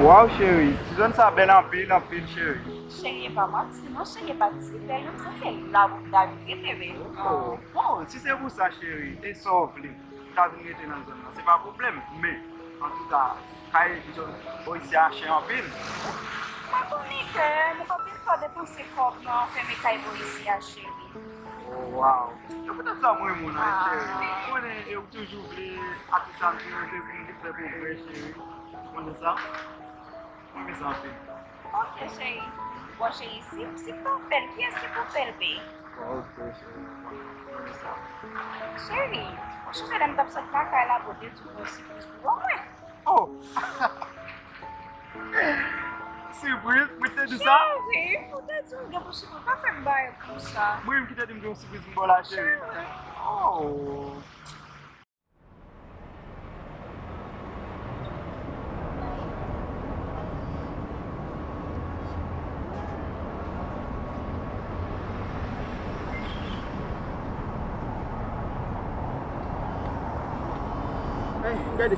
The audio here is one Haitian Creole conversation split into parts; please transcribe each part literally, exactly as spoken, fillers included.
Waw, cheri, ti zòn sa bèl anpil, anpil, cheri. Cheri, e pa manti non, cheri, e pa ti bèl, menm sa se la pou m ta vin rete, men. Oh, bon, si se pou sa, cheri, e sa w vle? M ta vin rete nan zòn nan, se pa pwoblèm, men, antouka, kay bò isi a chè anpil. Mwen konnen ke nou konn anpil fwa depanse kòb nan fèmen kay bò isi a, cheri. Oh, waw. Se poutèt sa mwen renmen w nan, cheri. Ou konnen, e ou toujou vle atis sa m toujou vle pou m vin fè pwogrè, cheri. Ou konnen sa? Mwen renmen sa anpil. Ok, cheri. Bon, cheri, si, si m pa fè l, kiyès ki pou fè l, bebe? Bon, ok, cheri. Mwen renmen sa. Cheri, ou sonje lè m t ap sot lakay la, bro, te di w yon sipriz pou mwen? Oh! Sipriz? Mwen te di sa? Cheri, ou te di m gen pou sipriz. Pa fè m bagay konsa. Mwen menm ki te di m gen yon sipriz m ba w la, cheri. Cheri. Oh! Ey, gade.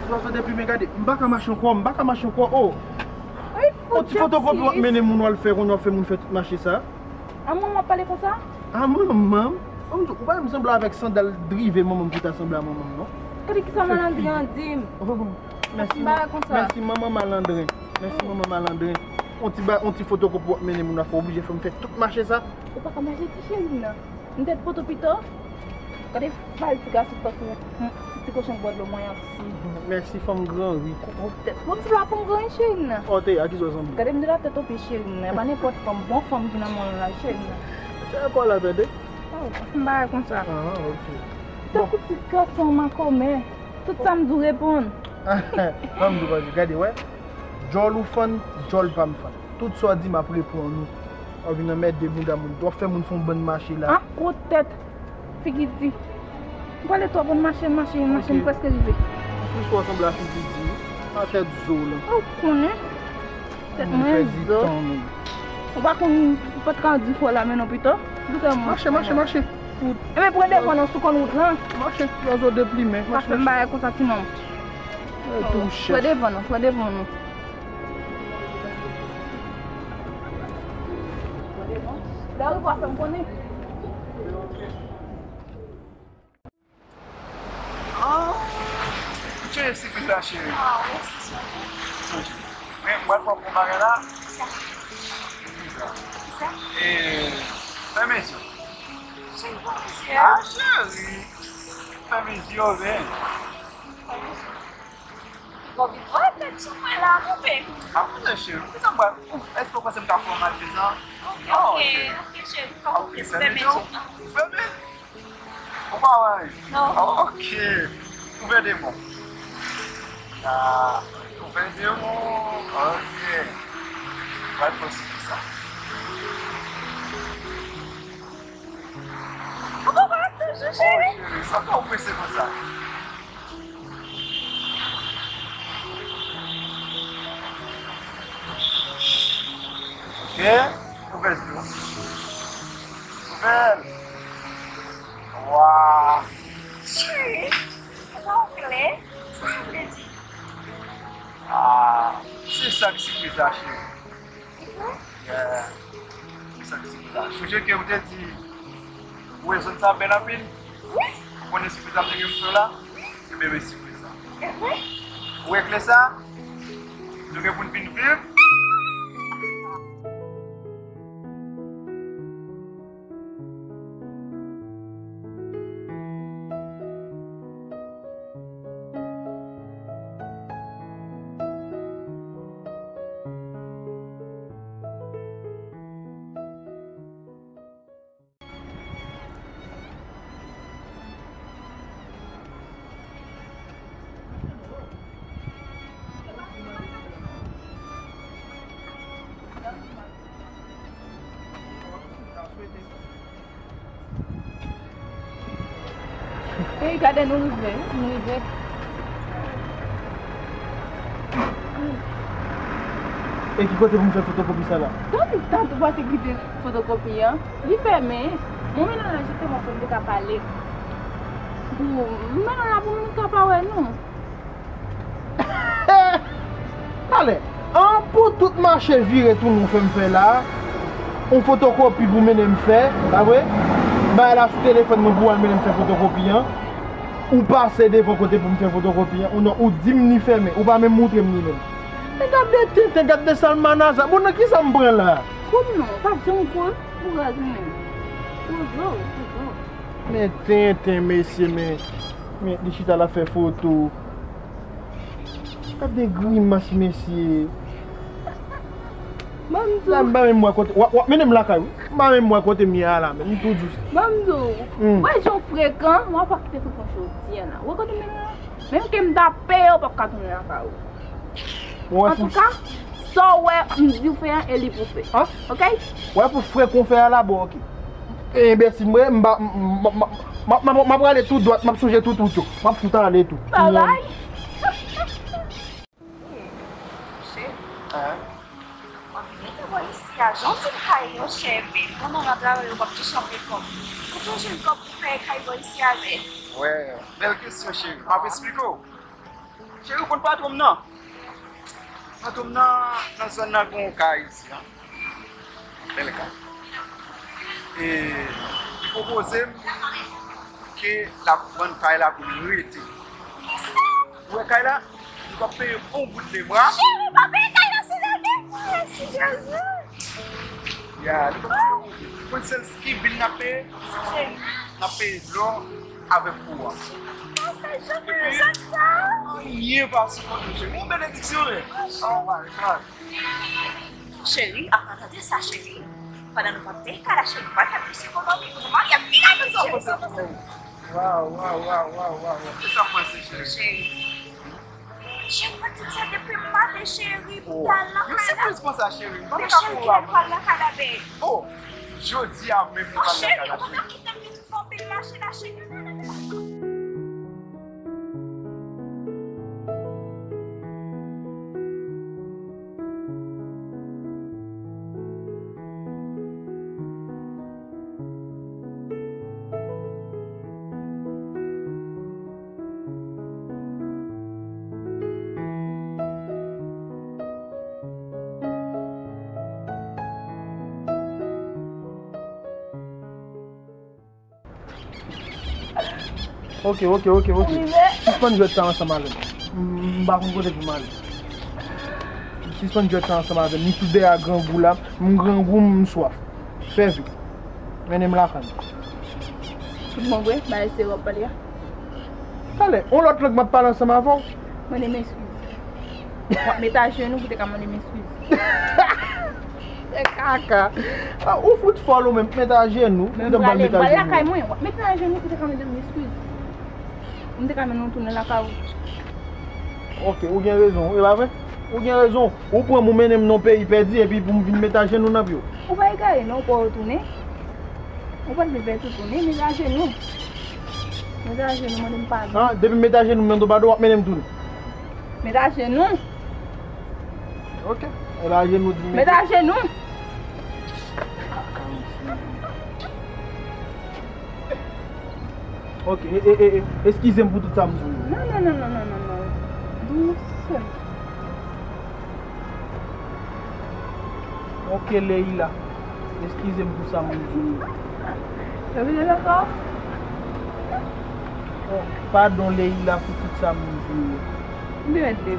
Zwazo deplimen, gade. M pa ka mache ankò, m pa ka mache ankò. Oh. Ay, yon ti fotokopi w ap mennen moun w al fè, kounye a w ap fè moun fè tout mache sa. A manman w ap pale konsa? A manman m? Ou pa wè m sanble avèk sandal drive manman m ki ta sanble a manman m, non? Gade kisa malandren an di m. Oh, mèsi, mèsi manman malandren. Mèsi manman malandren. On ti ba, on ti fotokopi w ap mennen moun afè oblije fè m fè tout mache sa. Ou pa ka mache ti cheri m nan. M te poto pito. Gade fal ti gason tankou ti kochon bò dlo mwen an. Mèsi fanm gran wi. Koko tèt. Bon ti la fanm gran wi cheri m nan. Oh, te a ki zò sanble? Gade m de la tèt o pye cheri m nan. E pa nenpòt fanm, bon fanm ki nan mond la cheri m nan. Se akò la tande? Oh, m pa wè konsa. Ah, ok. Tankou ti gason makomè. Tout sa m di w reponn. Ban m di w bagay, gade, wè. Djòl ou fann, djòl pa m fann. Tout sa w di m ap reponn ou. W ap vin anmède bouda moun. W ap fè moun fè yon bann mache la. Ah, gwo tèt. Figi di. M prale twò bon mache, mache, mache, m prèske rive. Anplis, w sanble a figi di. A tèt zo w lan. Ou konnen. Tèt mwen zo. Ou pa konn, ou pa t ka di fò la men non pito. Dousman. Mache, mache, mache. Ebyen pran devan non sou kòn wout lan. Mache, zwazo deplimen. Pa fè m bagay konsa ti nonm. Pran devan non, pran devan non. Pran devan. Lè ou rive w a fè m konnen. Ah, cheri, sipriz la, cheri. Ah, mèsi, cheri. Sonje. Men, mwen pran pou bagay la. Kisa? Kisa? Kisa? E, fèmen zye w. Cheri, fèmen zye w. Ah, cheri. Fèmen zye w, men. Fèmen zye w. Bon, vin vwa tèt sou mwen la, mon bebe. Ah, mon cheri, kisa m pral, èske w panse m ka fè w malfezan? Ok, ok, ok, cheri, fèmen zye w. Fèmen. Ou pa wè anyen? Non. Ok. Ouvè de men w. Ah, ouvè de men w. Ok. Pral fè w sipriz sa. Ou pa wè toujou, cheri? Oh, cheri, sa fè w prese konsa? Ok. Ouvè zye w. Ouvè l. Wa. Cheri, e pa w klè? Sa sa vle di? Ah, se sa k sipriz la, cheri. Yeah. Se sa k sipriz la. Sonje ke ou te di, ou wè zòn sa bèl anpil? Wi. Ou konnen sipriz la m te gen pou fè w la? Wi. Ebyen, men sipriz la. Evre? Ou wè kle sa? Nou gen pou n vin viv. Ey, gade, nou rive, nou rive. E ki kote pou m fè fotokopi sa la? Tann, tann, ou panse ki te fotokopi an? Li fèmen. Mwen mennen la jisteman pou n te ka pale. Pou, m mennen la pou moun ka pa wè nou. Talè, an pou tout mache vire tounen w fè m fè la, yon fotokopi pou mennen m fè, pa vre? Bagay la sou telefòn mwen pou w al mennen m fè fotokopi an. Ou pase devan kote pou m fè fotokopi an. Ou non, ou di m ni fèmen, ou pa menm moutre m ni menm. Men gade tenten, gade salmanaza. Bon, nan kisa m pran la? Kòm non, ou pa janm koz, ou raz ou menm. Poze w, poze w. Men tenten, mesye, men, men li chita la fè foto. Gade grimas, mesye. Ban m di w. La, m pa menm wè kote, w ap, w ap mennen m lakay, wi. M pa menm wè kote m ye a la, men m tou di w sa. Ban m di w, hmm, wè jan w frekan, w ap kite frekan jodi a la. Wè kote m mennen w la? Menm ke m ta peye w, w p ap ka tounen lakay ou. Antouka, sa w wè m di w fè an, e li pou fè. An? Oke? Wè pou frekan w fè a la, bon, oke. E enbesil mwen, m pa, m, m, m, m, m, m ap rale tou dwat, m ap sonje tout wout yo. M ap fout ale tou. Babay. Cheri. Hein? W ap vin rete bò isi a, jan w di m kay yo chè, men pandan w ap travay, w ap touche anpil kòb. Ou tou jwenn kòb pou peye kay bò isi a, men. Wè, bèl kesyon, cheri. M ap esplike w. Cheri, ou konn patwon m nan? Patwon m nan, nan zòn nan, gen yon kay isi a. Bèl kay. E li pwopoze m ke l ap vann kay la pou m rete. Ou wè kay la? Nou p ap peye yon goud de bwa. Cheri, pa peye kay la, silvouplè. Mèsi, Jezi. Ya, nou p ap peye yon goud. Ou konn sèl ki bil n ap peye? Cheri. N ap peye dlo avèk kouran. Epi, anyen pa sou kont nou, cheri. Yon benediksyon, wi. Oh my God. Cheri, apa tande sa, cheri? Pandan nou p ap peye kay la, cheri, nou pral fè plis ekonomi pou nou marye ak piga nou. Waw, waw, waw, waw, waw, waw. Kisa w panse, cheri? Cheri. Cheri, mwen di sa depi maten, cheri, pou ta nan kay la. Yon sipriz konsa, cheri. M pa t ka kwè w avan. Cheri, kite m pral nan kay la, babe. Oh, jodi a menm nou pral nan kay la, cheri. Cheri, ou t ap kite m vin fè yon pil mache la, cheri. Ok, ok, ok, ok. Sispann jwèt sa ansanm avè m. M, m pa konn kote pou m ale. Sispann jwèt sa ansanm avè m. M tou dèyè grangou la. M grangou, m swaf. Fè vit. Mennen m lakay mwen. Tout bon vre? Bagay serye w ap pale a? Talè, yon lòt lang m ap pale ansanm avè w. Mande m eskiz. W ap met ajenou pou te ka mande m eskiz. Se kaka. Ah, ou fout fòl ou menm, met ajenou. Men m prale, m prale lakay mwen. W ap met ajenou pou te ka mande m eskiz. M te ka mennen w tounen lakay ou. Ok, ou gen rezon, e pa vre? Ou gen rezon. Ou pran m, ou mennen m nan peyi pèdi, epi pou m vin met ajenou nan pye w. Ou pa egare non, ou pa retounen. Ou pa vle pèdi tounen, met ajenou. Met ajenou, mande m padon. Ah, depi m met ajenou, m mande w padon, w ap mennen m tounen. Met ajenou. Ok. Met ajenou, di m met ajenou. Ok, e, e, e, e, eskize m pou tout sa m di w yo. Non, non, non. Dousman. Ok, Leila. Eskize m pou sa m di w yo. Sa vle di ankò? Oh, padon, Leila, pou tout sa m di w yo. M te mèt di.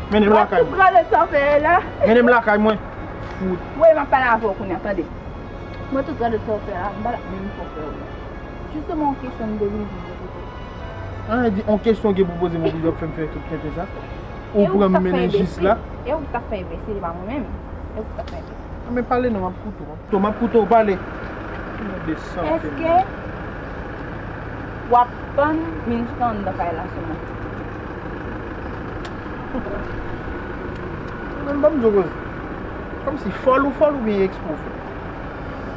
Mennen m lakay mwen. Mwen tout gade sa w fè la. Mennen m lakay mwen. Fout. Wi, m ap pale avè w kounye a, tande. Mwen tout gade sa w fè la, m pa t ap menm fè w fè w. Jisteman, yon kesyon m te vin di w poze. Ah, di, yon kesyon w gen pou poze m, ou bizwen ap fè m fè tout tenten sa. Ou pran m mennen jis la. E ou ki t ap fè enbesil, e pa mwen menm. E ou ki t ap fè enbesil. Ah, men pale non, m ap koute w. To, m ap koute w pale. Èske w ap tann Minouchka anndan kay la sou mwen? Men ban m di w koze. Kòmsi fòl ou fòl oubyen eksprè w fè.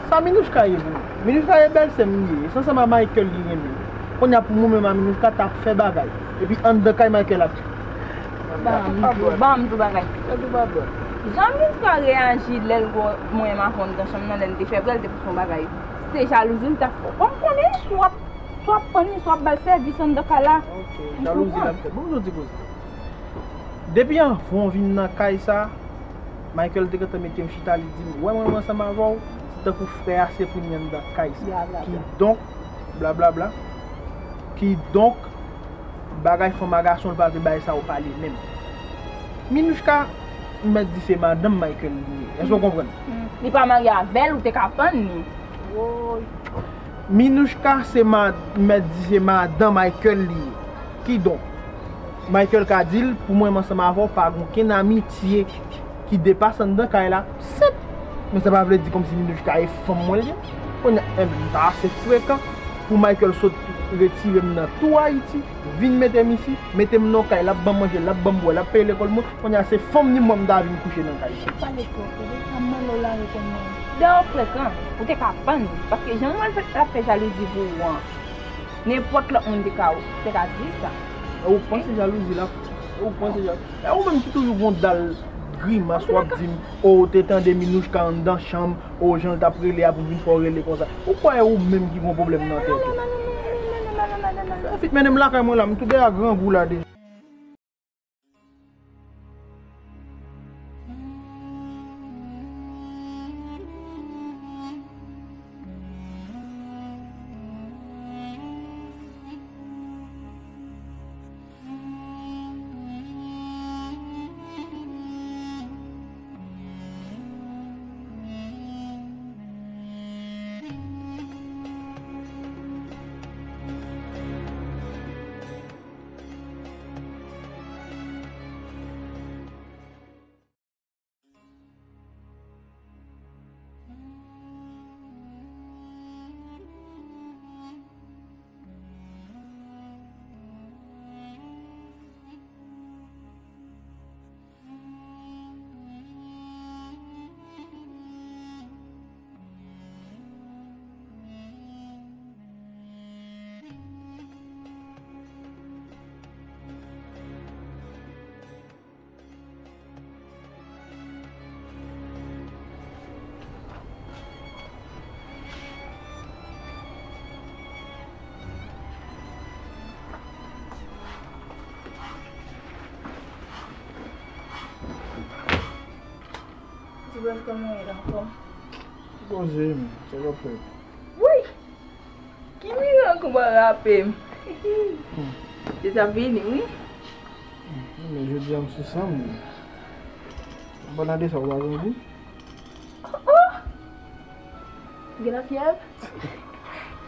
Sa Minouchka ye pou ou? Minouchka ye bèlsè m li ye. Se ansanm a Michael li renmen. Kounye a pou mwen menm a Minouchka t ap fè bagay. Epi anndan kay Michael ap Ban m di w, ban m di w bagay. Jan Minouchka reyaji lè l wè mwen m avè w anndan chanm nan, lè n te fè prè, l te pouse yon bagay. Se jalouzi l t ap fè w. Kòm m konnen, si w ap, si w ap pran li, si w ap ba l sèvis anndan kay la. Ok, jalouzi l ap fè. Ban m di w ti koze. Depi anvan w vin nan kay sa, Michael te gentan mete m chita, li di m, "Wè mwen, mwen ansanm avè w, se tankou frè a se premye anndan kay sa." Blablabla. Kidonk, blablabla. Kidonk, bagay fanm a gason, l pa vle bagay sa yo pale menm. Minouchka, m mèt di se madanm Michael li ye. Èske w konprann? Mm. Li pa marye avè l, ou te ka pann li. Woy. Minouchka se ma-, m mèt di se madan Michael li ye. Kidonk, Michael ka di l, pou mwen, m ansanm avè w, pa gen okenn amitye ki depase anndan kay la. Senp. Men sa pa vle di kòmsi Minouchka e fanm mwen li ye. Kounye a, enben, m ta ase frekan pou Michael sot retire m nan tou Ayiti, vin mete m isi, mete m nan yon kay, l ap ban m manje, l ap ban m bwè, l ap peye lekòl mwen. Kounye a, se fanm ni mwen m ta vin kouche nan kay sa. Pale twòp, tande sa, m mande w la rekonèt. Dayè w frekan, ou te ka pann li, paske jan mwen fè, l ap fè jalouzi pou ou an, nenpòt lòt moun te ka, te ka di sa. E ou panse jalouzi la, e ou panse jalouzi. E ou menm ki toujou gon dal grimas w ap di m, o, ou te tande Minouchka anndan chanm, o, jan l t ap rele a pou vin fè w rele konsa. Ou kwè e ou menm ki gon pwoblèm nan tèt ou? Fè vit mennen m lakay mwen la, m tou dèyè grangou la deja. Ti bwès, kòman w ye la ankò? Poze m, sa k ap fèt? Wi! Ki mirak ou pa rape m? Hmm. Se sa vini, wi. Hmm, men jodi a m sou san m. Anpalan de sa, ou pa grandi? Oh, oh! Gen lafyèv?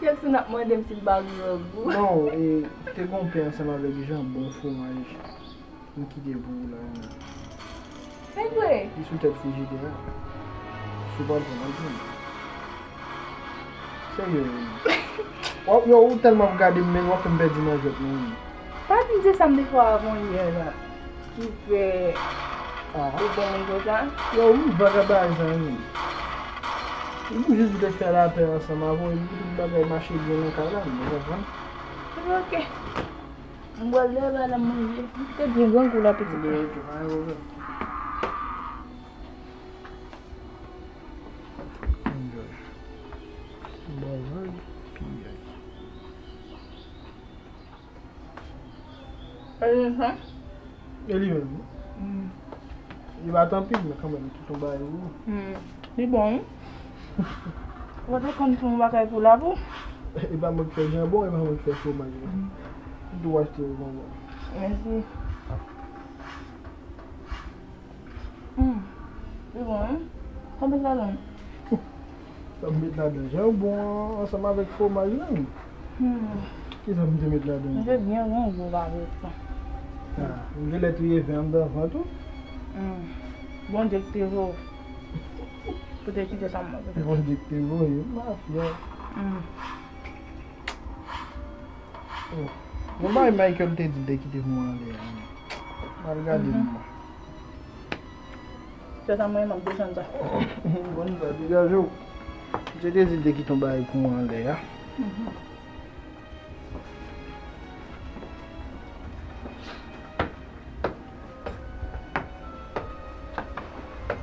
Fyèv si n ap mande m si m pa grangou. Non, e, te gon pen ansanm avèk janbon, fwomaj. M kite pou ou la, non. Se vre? Li sou tèt frijidè a. Si w pa l pran, al pran. Serye, wi. Wa-, yo, ou tèlman ap gade m, men w ap fè m pèdi nan jwèt mwen, wi. Pa di m se sa m te fè w avan yè la ki fè ou bon moun konsa. Yo, m vagabay sa, wi. Ou jis vle fè lapè ansanm avè w, epi tout bagay mache byen nan kay la, ou konprann? Ok. M pral leve al manje. M te byen grangou la, pitit. Enjoy. Bon, piyay. E li menm, wi. Mm. Li pa t anpil, men kanmenm, li tout yon bagay gwo. Mm. Li bon, wi. Ou pa t konn fè yon bagay pou la pou? E pa mwen k fè janbon, e pa mwen k fè fwomaj la. Mm. M tou achte yo konsa. Mèsi. Hmm. Li bon, wi. Sa m met ladan? Sa m met ladan? Janbon an ansanm avèk fwomaj la, wi. Hmm. Kisa m te met ladan? M te byen grangou avèk sa. Ah, m genlè touye ven anndan vant ou? Hmm. Bondye ki te voye w pou te kite sa m manje. Bondye ki te voye m, mafya. Hmm. Oh. Yon bagay Michael te di l te kite pou mwen anlè a. M al gade m. Sè sa mwen, m ap desann sa. Bon, sa degaje w. Misye te di l te kite yon bagay pou mwen anlè a. Mhm.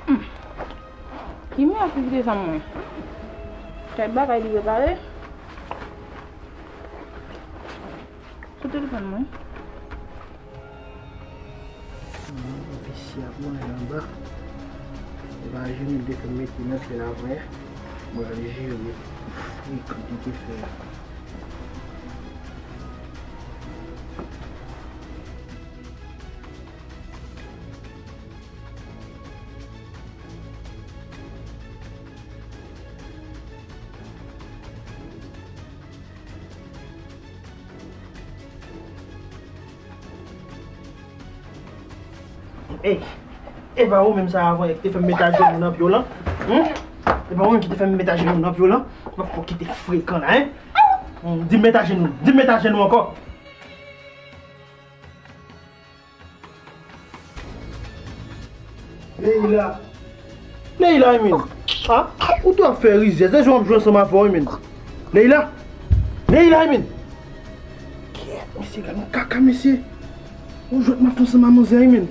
Hmm. Ki mirak ki kite sa mwen? Kèk bagay li prepare. Sou telefòn mwen. Li ap manje anba. Se pa jenou l te fè m mete nan sèl avè a. Mwen al jere frekan li te fè a. Ey, e pa ou menm sa avan ki te fè m met ajenou nan pye w lan? Hmm? E pa ou menm ki te fè m met ajenou nan pye w lan? Mwen fò ki te frekan la, hein? Hmm, di m met ajenou, di m met ajenou ankò. Leila. Leila, Emin. Ah, ou tou ap fè rizyèz. Se jan w ap jwe ansanm avè w, Emin. Leila. Leila, Emin. Kèt, mesye, gad yon kaka, mesye. Ou jwèt m ap fè ansanm a manzè, Emin.